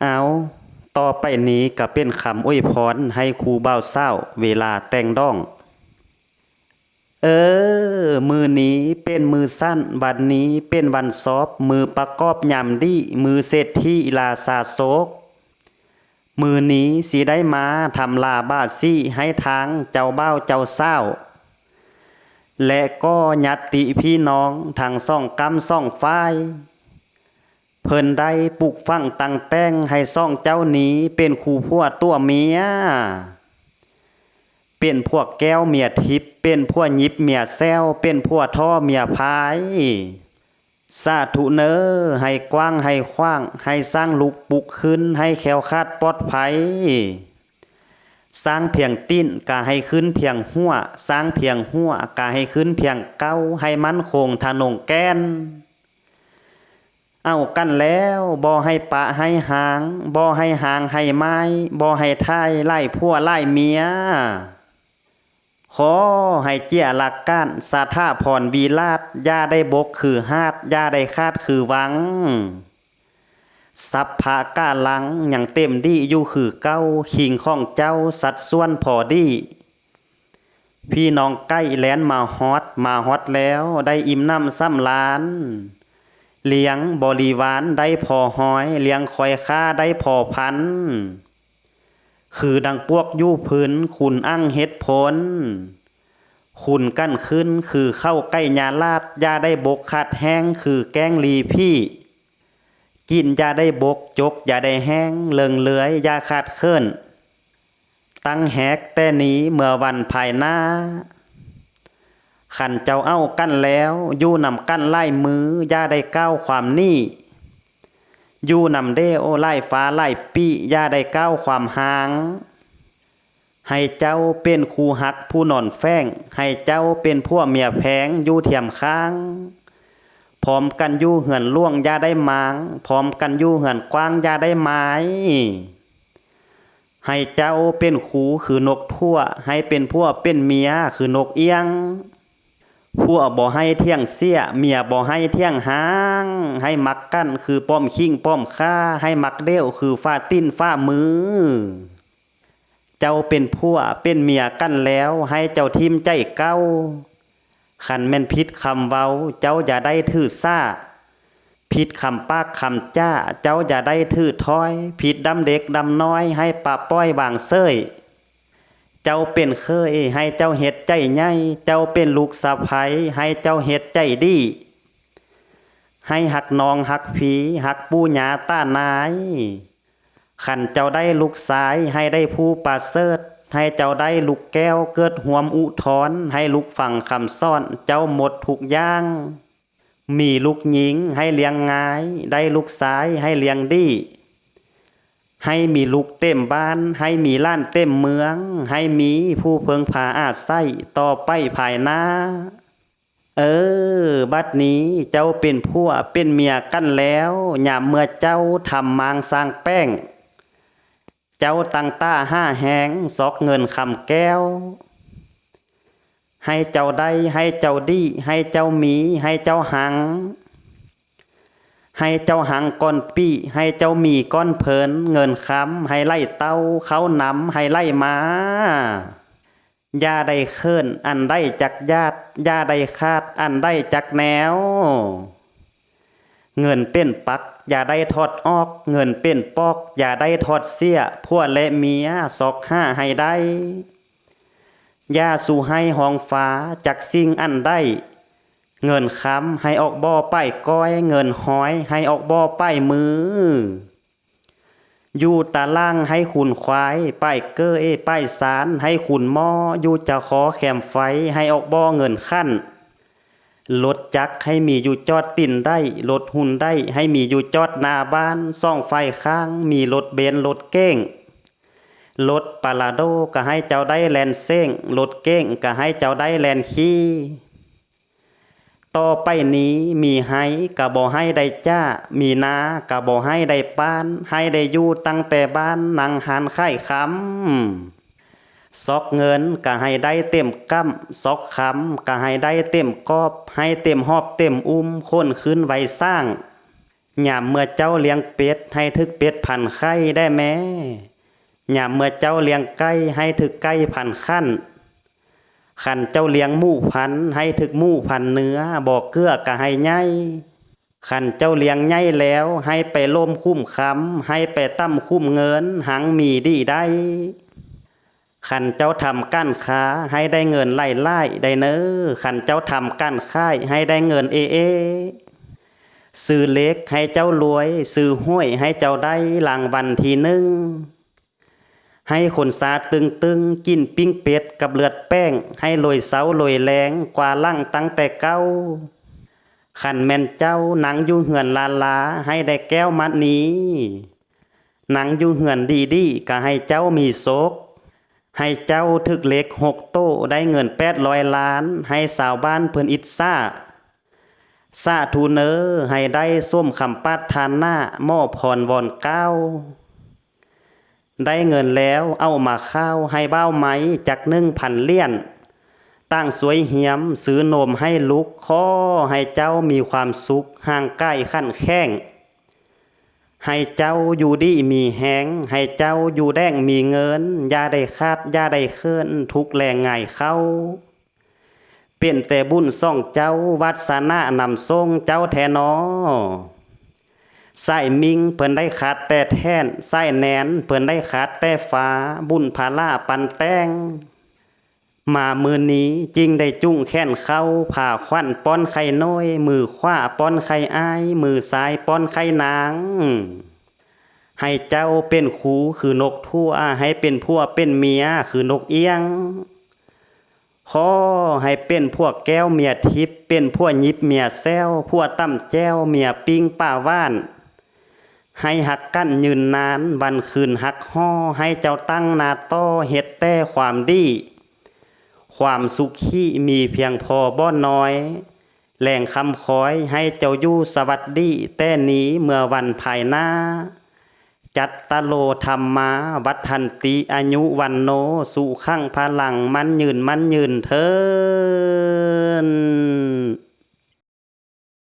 ເອົາ, ຕໍ່ໄປນີ້ກໍເປັນຄຳອວຍພອນໃຫ້ຄູ່ບ່າວສາວເວລາແຕ່ງດອງ. ເອີ, ມື້ນີ້ເປັນມື້ສັນ, ວັນນີ້ເປັນວັນຊອບ, ມື້ປະກອບຍາມດີ, ມື້ເສດຖີລາຊາໂຊກ. ມື້ນີ້ຊິໄດ້ມາທຳລາບາສີໃຫ້ທາງເຈົ້າບ່າວເຈົ້າສາວ ແລະ ກໍຍາດຕິພີ່ນ້ອງທັງສອງກ້ຳສອງຝ່າຍ. ເພິ່ນໄດ້ປຸກຝັງຕັ້ງແຕ່ງໃຫ້ສອງເຈົ້ານີ້ເປັນຄູ່ຜົວຕົວເມຍ, ເປັນຜົວແກ້ວເມຍທິບ, ເປັນຜົວຫຍິບເມຍແຊວ, ເປັນຜົວທໍ້ເມຍພາຍ. ສາທຸເນີ, ໃຫ້ກວ້າງໃຫ້ຂວາງ, ໃຫ້ສ້າງລຸກປຸກຂຶ້ນ, ໃຫ້ແຄ້ວຄາດປອດໄພ. ສ້າງພຽງຕີນກະໃຫ້ຂຶ້ນພຽງຫົວ, ສ້າງພຽງຫົວກະໃຫ້ຂຶ້ນພຽງເກົ່າ, ໃຫ້ໝັ້ນຄົງທະນົງແກ່ນ. ເອົາກັນແລ້ວ ບໍ່ໃຫ້ປະໃຫ້ຮ້າງ, ບໍ່ໃຫ້ຮ້າງໃຫ້ໝ້າຍ, ບໍ່ໃຫ້ຖ່າຍຫຼາຍຜົວຫຼາຍເມຍ. ຂໍໃຫ້ເຈຍຫຼັກການສະຖາພອນວິລາດ, ຢ່າໄດ້ບົກຄືຫາດ, ຢ່າໄດ້ຂາດຄືວັງ. ສັບພະກາລັງຍັງເຕັມດີຢູ່ຄືເກົ່າ, ຄີງຂອງເຈົ້າສັດສ່ວນພໍດີ. ພີ່ນ້ອງໄກ່ແລ່ນມາຮອດ, ມາຮອດແລ້ວໄດ້ອີ່ມໜຳສຳລານ. ລ້ຽງບໍລິວານໄດ້ພໍຫອຍ, ລ້ຽງຄວາຍຂ້າໄດ້ພໍພັນ. ຄືດັ່ງປວກຢູ່ພື້ນ, ຂຸນອັ່ງເຮັດຜົນ. ຂຸນກັນຂຶ້ນຄືເຂົ້າໄກ່ຍາລາດ, ຢ່າໄດ້ບົກຂາດແຫ້ງຄືແກ້ງລີຜີ. ກິນຢ່າໄດ້ບົກ, ຈົກຢ່າໄດ້ແຫ້ງ, ເລິງເລືອຍຢ່າຂາດເຂີນ. ຕັ້ງແຮກແຕ່ນີ້ເມື່ອວັນພາຍໜ້າ. ຄັນເຈົ້າເອົາກັນແລ້ວ, ຢູ່ນຳກັນຫຼາຍມື້, ຢ່າໄດ້ກ່າວຄວາມໜີ. ຢູ່ນຳເດວຫຼາຍຟ້າຫຼາຍປີ, ຢ່າໄດ້ກ່າວຄວາມຫ່າງ. ໃຫ້ເຈົ້າເປັນຄູ່ຮັກຜູ້ນອນແຝງ, ໃຫ້ເຈົ້າເປັນຜົວເມຍແພງຢູ່ທຽມຂ້າງ. ພ້ອມກັນຢູ່ເຮືອນຫຼວງຢ່າໄດ້ມ້າງ, ພ້ອມກັນຢູ່ເຮືອນກວ້າງຢ່າໄດ້ມາຍ. ໃຫ້ເຈົ້າເປັນຄູ່ຄືນົກຖົ່ວ, ໃຫ້ເປັນຜົວເປັນເມຍຄືນົກອຽງ. ຜົວບໍ່ໃຫ້ຖຽງເສຍ, ເມຍບໍ່ໃຫ້ຖຽງຫ່າງ. ໃຫ້ມັກກັນຄືປ້ອມຂິງປ້ອມຂ້າ, ໃຫ້ມັກເດວຄືຝາຕີນຝາມື. ເຈົ້າເປັນຜົວເປັນເມຍກັນແລ້ວ, ໃຫ້ເຈົ້າຖິ້ມໃຈເກົ່າ. ຄັນແມ່ນຜິດຄຳເວົ້າ, ເຈົ້າຢ່າໄດ້ຖືສາ. ຜິດຄຳປາກຄຳຈາ, ເຈົ້າຢ່າໄດ້ຖືຖອຍ. ຜິດດຳເດັກດຳນ້ອຍ, ໃຫ້ປະປ່ອຍວາງເສີຍ. ເຈົ້າເປັນເຂີຍ, ໃຫ້ເຈົ້າເຮັດໃຈໃຫຍ່. ເຈົ້າເປັນລູກສະໃພ້, ໃຫ້ເຈົ້າເຮັດໃຈດີ. ໃຫ້ຮັກນ້ອງຮັກພີ່, ຮັກປູ່ຍ່າຕານາຍ. ຄັນເຈົ້າໄດ້ລູກຊາຍ, ໃຫ້ໄດ້ຜູ້ປະເສີດ. ໃຫ້ເຈົ້າໄດ້ລູກແກ້ວເກີດຮ່ວມອຸທອນ, ໃຫ້ລູກຟັງຄຳສອນເຈົ້າໝົດທຸກຢ່າງ. ມີລູກຍິງໃຫ້ລ້ຽງງ່າຍ, ໄດ້ລູກຊາຍໃຫ້ລ້ຽງດີ. ໃຫ້ມີລູກເຕັມບ້ານ, ໃຫ້ມີຫຼານເຕັມເມືອງ, ໃຫ້ມີຜູ້ເພິ່ງພາອາໄສຕໍ່ໄປພາຍໜ້າ. ເອີ, ບັດນີ້ເຈົ້າເປັນຜົວເປັນເມຍກັນແລ້ວ, ຍາມເມື່ອເຈົ້າທຳມ້າງສ້າງແປ້ງ, ເຈົ້າຕັ້ງຕາຫາແຮງຊອກເງິນຄຳແກ້ວ. ໃຫ້ເຈົ້າໄດ້, ໃຫ້ເຈົ້າດີ, ໃຫ້ເຈົ້າມີ, ໃຫ້ເຈົ້າຮັ່ງ. ໃຫ້ເຈົ້າຮັ່ງກ້ອນປີ, ໃຫ້ເຈົ້າມີກ້ອນເພີນ, ເງິນຄຳໃຫ້ໄຫຼເຕົ້າ, ເຂົ້ານຳໃຫ້ໄຫຼມາ. ຢ່າໄດ້ເຂີນອັນໃດຈັກຢາດ, ຢ່າໄດ້ຂາດອັນໃດຈັກແນວ. ເງິນເປັນປັກຢ່າໄດ້ຖອດອອກ, ເງິນເປັນປອກຢ່າໄດ້ຖອດເສຍ, ຜົວແລະເມຍຊອກຫາໃຫ້ໄດ້. ຢ່າສູ່ໃຫ້ຮ້ອງຟ້າຈັກສິ່ງອັນໃດ, ເງິນຄຳໃຫ້ອອກບໍ່ປາຍກ້ອຍ, ເງິນຮ້ອຍໃຫ້ອອກບໍ່ປາຍມື. ຢູ່ຕາລ່າງໃຫ້ຂຸນຄວາຍ, ປາຍເກີ້ຍປາຍຊານໃຫ້ຂຸນໝໍ້, ຢູ່ຈະຄໍແຄມໄຟໃຫ້ອອກບໍ່ເງິນຂັນ. ລົດຈັກໃຫ້ມີຢູ່ຈອດຕີນໄດ, ລົດຮຸນໄດໃຫ້ມີຢູ່ຈອດໜ້າບ້ານ, ສອງຝາຍຂ້າງມີລົດເບັນລົດເກັງ. ລົດປາລາໂດກະໃຫ້ເຈົ້າໄດ້ແລ່ນເສັງ, ລົດເກັງກະໃຫ້ເຈົ້າໄດ້ແລ່ນຂີ່. ຕໍ່ໄປນີ້ມີໄຮ່ກະບໍ່ໃຫ້ໄດ້ຈ້າ, ມີນາກະບໍ່ໃຫ້ໄດ້ປານ, ໃຫ້ໄດ້ຢູ່ຕັ້ງແຕ່ບ້ານນັ່ງຮ້ານຂາຍຄຳ. ຊອກເງິນກະໃຫ້ໄດ້ເຕັມກຳ, ຊອກຄຳກະໃຫ້ໄດ້ເຕັມກອບ, ໃຫ້ເຕັມຫອບເຕັມອຸ້ມ, ຂົນຂຶ້ນໄວສ້າງ. ຍາມເມື່ອເຈົ້າລ້ຽງເປັດ ໃຫ້ຖືກເປັດພັນໄຂ່ແດ່ແມ້. ຍາມເມື່ອເຈົ້າລ້ຽງໄກ່ ໃຫ້ຖືກໄກ່ພັນຂັນ. ຄັນເຈົ້າລ້ຽງໝູພັນ ໃຫ້ຖືກໝູພັນເນື້ອ, ບໍ່ເກືອກໍໃຫ້ໃຫຍ່. ຄັນເຈົ້າລ້ຽງໃຫຍ່ແລ້ວ ໃຫ້ໄປໂຫຼມຂຸມຄຳ, ໃຫ້ໄປຕ່ຳຂຸມເງິນ, ຮັ່ງມີດີໄດ້. ຄັນເຈົ້າທຳການຄ້າ ໃຫ້ໄດ້ເງິນຫຼາຍໆ ໄດ້ເນີ. ຄັນເຈົ້າທຳການຂາຍ ໃຫ້ໄດ້ເງິນເອເອ. ຊື້ເລກໃຫ້ເຈົ້າລວຍ, ຊື້ຫວຍໃຫ້ເຈົ້າໄດ້ລາງວັນທີໜຶ່ງ. ໃຫ້ຄົນຊາຕຶງໆ ກິນປີ້ງເປັດກັບເລືອດແປ້ງ, ໃຫ້ລວຍເຊົ້າລວຍແລງ ກວ່າຫຼັງຕັ້ງແຕ່ເກົ່າ. ຄັນແມ່ນເຈົ້ານັ່ງຢູ່ເຮືອນລາລາ ໃຫ້ໄດ້ແກ້ວມະນີ, ນັ່ງຢູ່ເຮືອນດີໆ ກໍໃຫ້ເຈົ້າມີໂຊກ, ໃຫ້ເຈົ້າຖືກເລກຫົກໂຕ ໄດ້ເງິນແປດຮ້ອຍລ້ານ, ໃຫ້ຊາວບ້ານເພິ່ນອິດສາ. ສາທຸເນີ ໃຫ້ໄດ້ສົມຄຳປາດຖານາ ໝໍພອນວອນກ້າວ. ໄດ້ເງິນແລ້ວເອົາມາຂາວໃຫ້ບ່າວໄມ້ຈັກໜຶ່ງພັນຫຼຽນ, ຕ່າງຊ່ວຍຮຽມຊື້ນົມໃຫ້ລູກ. ຂໍໃຫ້ເຈົ້າມີຄວາມສຸກ, ຮ່າງກາຍຂັນແຂງ, ໃຫ້ເຈົ້າຢູ່ດີມີແຮງ, ໃຫ້ເຈົ້າຢູ່ແດງມີເງິນ, ຢ່າໄດ້ຂາດ ຢ່າໄດ້ເຂີນ, ທຸກແລງງາຍເຂົ້າ. ເປັນແຕ່ບຸນສອງເຈົ້າ, ວາດສະໜານຳສົ່ງເຈົ້າແທ້ໜໍ. ສາຍມິ່ງເພິ່ນໄດ້ຂາດແຕ່ແທ່ນ, ສາຍແໜນເພິ່ນໄດ້ຂາດແຕ່ຟ້າ, ບຸນພາລາປັນແຕ່ງ. ມາມື້ນີ້ຈຶ່ງໄດ້ຈຸງແຂນເຂົ້າ, ພາຂວັນປ້ອນໄຂ່ນ້ອຍ, ມືຂວາປ້ອນໄຂ່ອ້າຍ, ມືຊ້າຍປ້ອນໄຂ່ນາງ. ໃຫ້ເຈົ້າເປັນຄູ່ຄືນົກທົ່ວ, ໃຫ້ເປັນຜົວເປັນເມຍຄືນົກອຽງ. ຂໍໃຫ້ເປັນຜົວແກ້ວເມຍທິບ, ເປັນຜົວຫຍິບເມຍແຊວ, ຜົວຕຳແຈ່ວເມຍປີ້ງປາຫວານ. ໃຫ້ຮັກກັນຍືນນານ, ວັນຄືນຮັກຫໍ່, ໃຫ້ເຈົ້າຕັ້ງໜ້າຕໍ່ເຮັດແຕ່ຄວາມດີ. ຄວາມສຸຂີມີພຽງພໍບໍ່ໜ້ອຍ, ແລງຄຳຄອຍໃຫ້ເຈົ້າຢູ່ສະຫວັດດີແຕ່ນີ້ເມື່ອວັນພາຍໜ້າ. ຈັດຕະໂລທຳມາວັດທັນຕິ ອາຍຸວັນໂນ ສຸຂັງພະລັງ ໝັ້ນຍືນໝັ້ນຍືນເທີ້ນ.